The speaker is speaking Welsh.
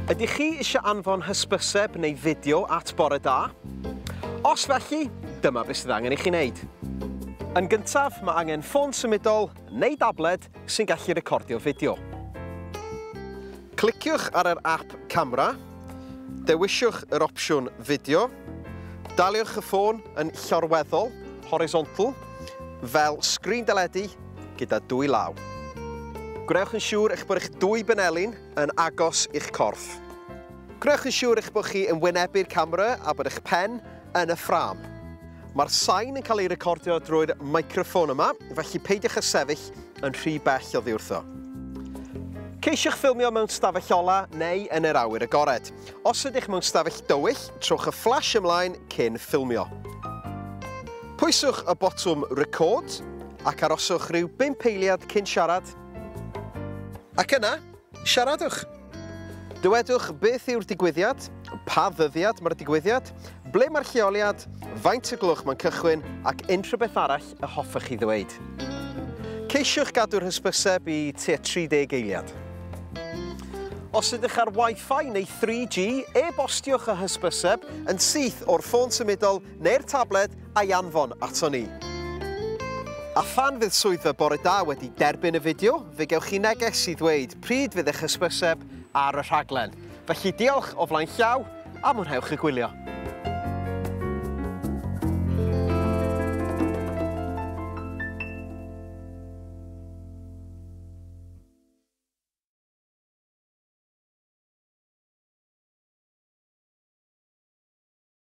Ydych chi eisiau anfon hysbyseb neu fideo at Bore Da? Os felly, dyma beth sydd angen i chi wneud. Yn gyntaf, mae angen ffôn symudol neu dabled sy'n gallu recordio fideo. Cliciwch ar yr app camera, dewisiwch yr opsiwn fideo, daliwch y ffôn yn llorweddol, horizontal, fel sgrin deledu gyda dwy law. Gwnewch yn siŵr eich bod eich dwy benelin yn agos i'ch corff. Gwnewch yn siŵr eich bod chi yn wynebu'r camera a bod eich pen yn y ffrâm. Mae'r sain yn cael ei recordio drwy'r microffon yma, felly peidiwch â sefyll yn rhy bell oddi wrtho. Ceisiwch ffilmio mewn stafell ola neu yn yr awyr agored. Os ydych mewn stafell dywyll, trowch y flash ymlaen cyn ffilmio. Pwyswch y botwm record ac aroswch rhyw 5 eiliad cyn siarad. Ac yna, siaradwch. Dywedwch beth yw'r digwyddiad, pa ddyddiad mae'r digwyddiad, ble mae'r lleoliad, faint y gloch mae'n cychwyn ac unrhyw beth arall y hoffech chi ddweud. Ceisiwch gadw'r hysbyseb i tua 30 eiliad. Os ydych ar Wi-Fi neu 3G, e-bostiwch y hysbyseb yn syth o'r ffôn symudol neu'r tabled a'i anfon ato ni. A phan fydd swyddfa Bore Da wedi derbyn y fideo, fe gewch chi neges i ddweud pryd fydd eich hysbyseb ar y rhaglen. Felly diolch o flaen llaw a mwynhewch y gwylio.